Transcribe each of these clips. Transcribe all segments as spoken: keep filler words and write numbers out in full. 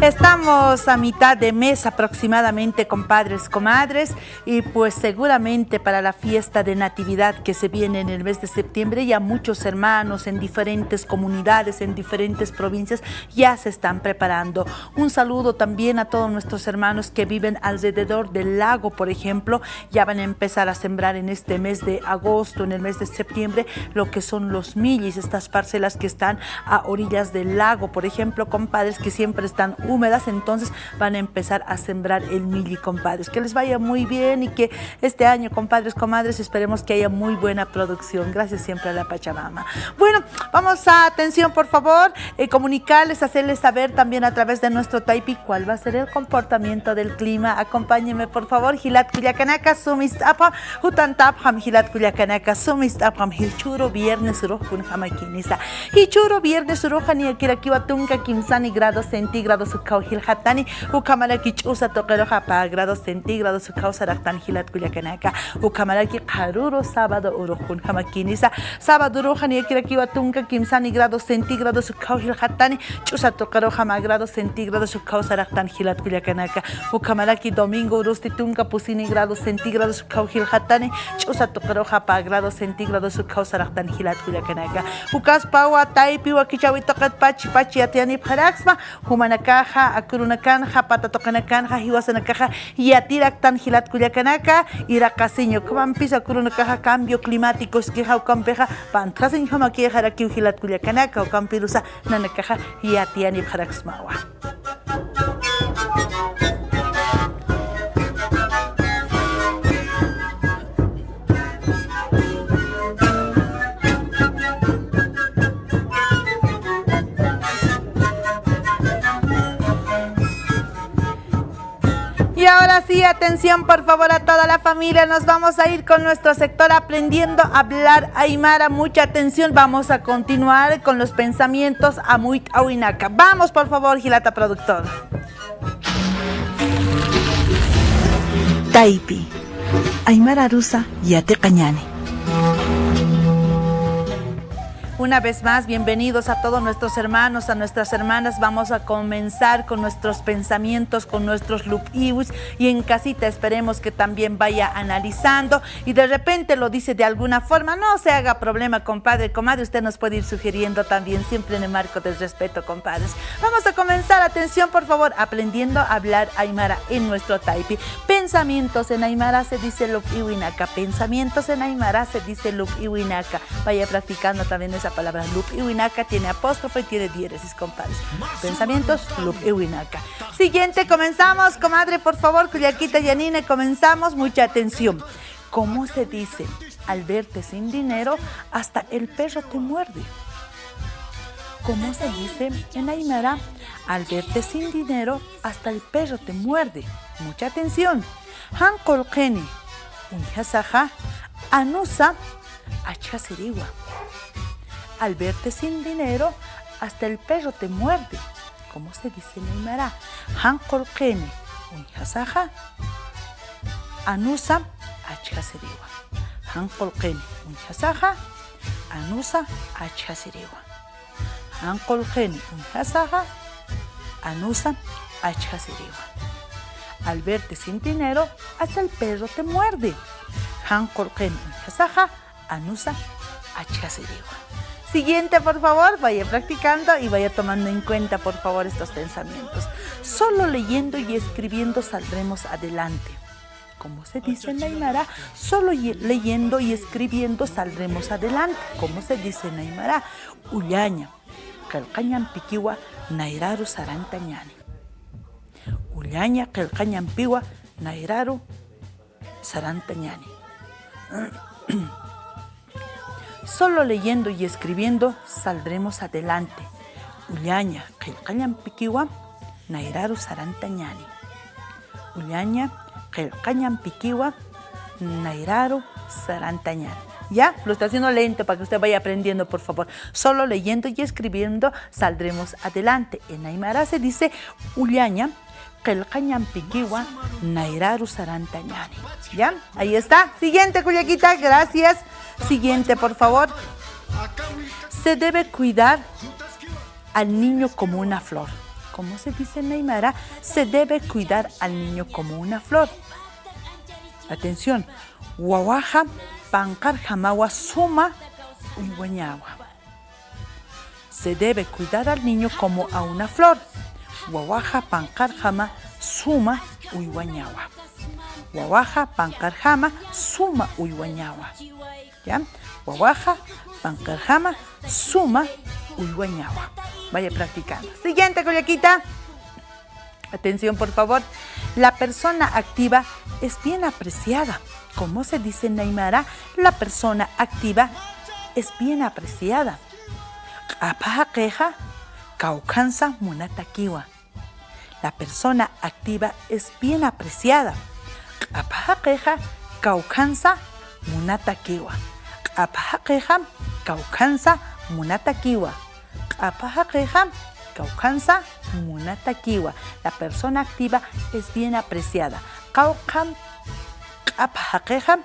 Estamos a mitad de mes aproximadamente, compadres, comadres, y pues seguramente para la fiesta de Natividad que se viene en el mes de septiembre, ya muchos hermanos en diferentes comunidades, en diferentes provincias, ya se están preparando. Un saludo también a todos nuestros hermanos que viven alrededor del lago, por ejemplo, ya van a empezar a sembrar en este mes de agosto, en el mes de septiembre, lo que son los millis, estas parcelas que están a orillas del lago, por ejemplo, compadres, que siempre están húmedas, entonces van a empezar a sembrar el milli, compadres. Que les vaya muy bien y que este año, compadres, comadres, esperemos que haya muy buena producción. Gracias siempre a la Pachamama. Bueno, vamos a atención, por favor, eh, comunicarles, hacerles saber también a través de nuestro Taypi cuál va a ser el comportamiento del clima. Acompáñenme, por favor, jilat kullakanaka, sumist'apxam, jutantapxam, jilat kullakanaka, sumist'apxam, jichhüru viernes urux kunjamakinisa. Jichhüru viernes uruxa niyakirakiwa tunka kimsani grados centígrados ukhaw jilxatani, ukhamaraki ch'usa tuqiruxa pä grados centígrados ukhaw saraqtan jilat kullakanaka, ukhamaraki qharüru sábado urux kunjamakinisa. Sábado uruxa niyakirakiwa tunka kimsani grados centígrados ukhaw jilxatani, ch'usa tuqiruxa mä grados centígrados ukhaw saraqtan jilat kullakanaka. Ukhamaraki domingo urusti tunka pusini grados centígrados ukhaw jilxatani, ch'usa tuqiruxa pä grados centígrados ukhaw saraqtan jilat kullakanaka. Ukaspawa taypi wakichäwi tuqit pach pach yatiyanipxaraksma, jumanakaxa, akurunakanxa, pata tuqinakanxa, jiwasanakaxa yatiraktan jilat kullakanaka, iraqasiña ukhamampis akurunakaxa cambio climático iskixa ukampixa pantxasiñjamakixarakiw jilat kullakanaka, ukampirusa nanakaxa yatiyanipxaraksmawa. Y ahora sí, atención, por favor, a toda la familia. Nos vamos a ir con nuestro sector Aprendiendo a Hablar Aymara. Mucha atención, vamos a continuar con los pensamientos amuyt'äwinaka. Vamos, por favor, jilata productor. Taypi, aymara arusa yatiqañäni. Una vez más, bienvenidos a todos nuestros hermanos, a nuestras hermanas. Vamos a comenzar con nuestros pensamientos, con nuestros lup'iwis, y en casita esperemos que también vaya analizando y de repente lo dice de alguna forma. No se haga problema, compadre, comadre, usted nos puede ir sugiriendo también, siempre en el marco del respeto, compadres. Vamos a comenzar, atención, por favor, aprendiendo a hablar aymara en nuestro taypi. Pensamientos en aymara se dice lup'iwinaka. Pensamientos en aymara se dice lup'iwinaka. Vaya practicando también esa palabra. Lup'iwinaka tiene apóstrofe y tiene diéresis, compadres. Pensamientos, lup'iwinaka. Siguiente, comenzamos, comadre, por favor, kullakita Yanina, comenzamos. Mucha atención. ¿Cómo se dice? Al verte sin dinero, hasta el perro te muerde. ¿Cómo se dice en aymara? Al verte sin dinero, hasta el perro te muerde. Mucha atención. Jan qullqini uñjasaxa, anusa achjasiriwa. Al verte sin dinero, hasta el perro te muerde. ¿Cómo se dice en aymara? Jan qullqini uñjasaxa, anusa achjasiriwa. Jan qullqini uñjasaxa, anusa achjasiriwa. Jan qullqini uñjasaxa, anusa achjasiriwa. Al verte sin dinero, hasta el perro te muerde. Jan qullqini uñjasaxa, anusa achjasiriwa. Siguiente, por favor, vaya practicando y vaya tomando en cuenta, por favor, estos pensamientos. Solo leyendo y escribiendo saldremos adelante. ¿Cómo se dice en aymara? Solo ye-, leyendo y escribiendo saldremos adelante. ¿Cómo se dice en aymara? Ullaña qillqañampikiwa nayraru sarantañäni. Ullaña qillqañampiwa nayraru sarantañäni. Solo leyendo y escribiendo saldremos adelante. Ullaña qillqañampikiwa nayraru sarantañäni. Ullaña qillqañampikiwa nayraru sarantañäni. ¿Ya? Lo está haciendo lento para que usted vaya aprendiendo, por favor. Solo leyendo y escribiendo saldremos adelante. En aymara se dice, ullaña qillqañampikiwa nayraru sarantañäni. ¿Ya? Ahí está. Siguiente, kullakita. Gracias. Siguiente, por favor. Se debe cuidar al niño como una flor. ¿Cómo se dice en aymara? Se debe cuidar al niño como una flor. Atención, wawaxa panqarjamawa suma uywañawa. Se debe cuidar al niño como a una flor. Wawaxa panqarjama suma uywañawa. Wawaxa panqarjama suma uywañawa. ¿Ya? Wawaxa panqarjama suma uywañawa. Vaya practicando. Siguiente, kullakita. Atención, por favor. La persona activa es bien apreciada. ¿Cómo se dice en aymara? La persona activa es bien apreciada. Q'apha jaqixa kawkhansa munatakiwa. La persona activa es bien apreciada. Q'apha jaqixa kawkhansa munatakiwa. Q'apha jaqixa kawkhansa munatakiwa. Q'apha jaqixa kawkhansa munatakiwa. La persona activa es bien apreciada. Qawqha q'apha jaqixa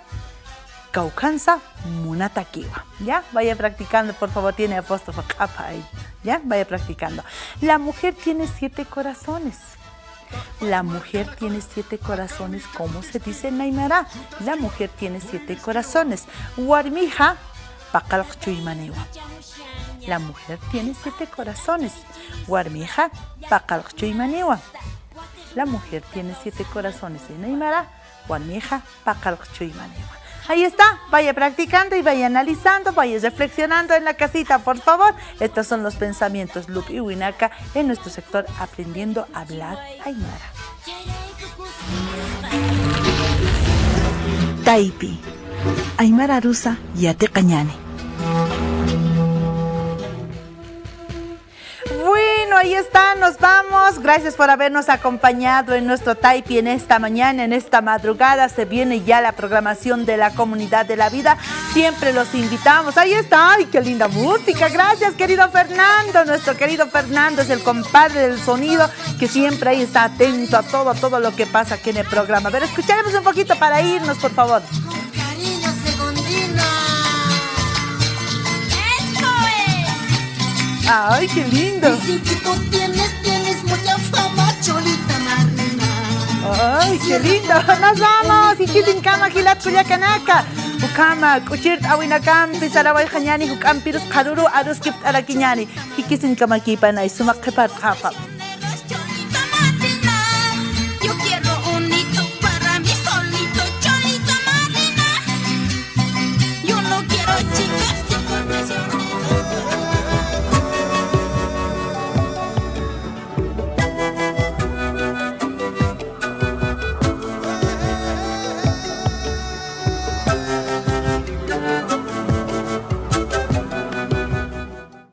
kawkhansa munatakiwa. ¿Ya? Vaya practicando, por favor, tiene apóstrofe q'apha ahí. ¿Ya? Vaya practicando. La mujer tiene siete corazones. La mujer tiene siete corazones. ¿Cómo se dice en aymara? La mujer tiene siete corazones. Warmixa paqallq chuymaniwa. La mujer tiene siete corazones. Warmixa paqallq chuymaniwa. La mujer tiene siete corazones. En aymara, warmixa paqallq chuymaniwa. Ahí está, vaya practicando y vaya analizando, vaya reflexionando en la casita, por favor. Estos son los pensamientos lup'iwinaka en nuestro sector Aprendiendo a Hablar Aymara. Taypi aymara arusa yatiqañäni. Bueno, ahí está, nos vamos. Gracias por habernos acompañado en nuestro Taypi en esta mañana, en esta madrugada. Se viene ya la programación de la Comunidad de la Vida. Siempre los invitamos. Ahí está. Ay, qué linda música. Gracias, querido Fernando. Nuestro querido Fernando es el compadre del sonido que siempre ahí está atento a todo, todo lo que pasa aquí en el programa. A ver, escucharemos un poquito para irnos, por favor. Con cariño, Segundina. ¡Eso es! ¡Ay, qué lindo! Y si tú tienes, tienes mucha fama, Cholita Marina. ¡Ay, qué lindo! Nos vamos. Jikisinkama, jilat kullakanaka. Ukhama k'uchirt'awinakampi sarawayxañäni, juk'ampirus qharüru aruskipt'arakiñäni. Jikisinkamakipanay, sumaq qhipart'xapa.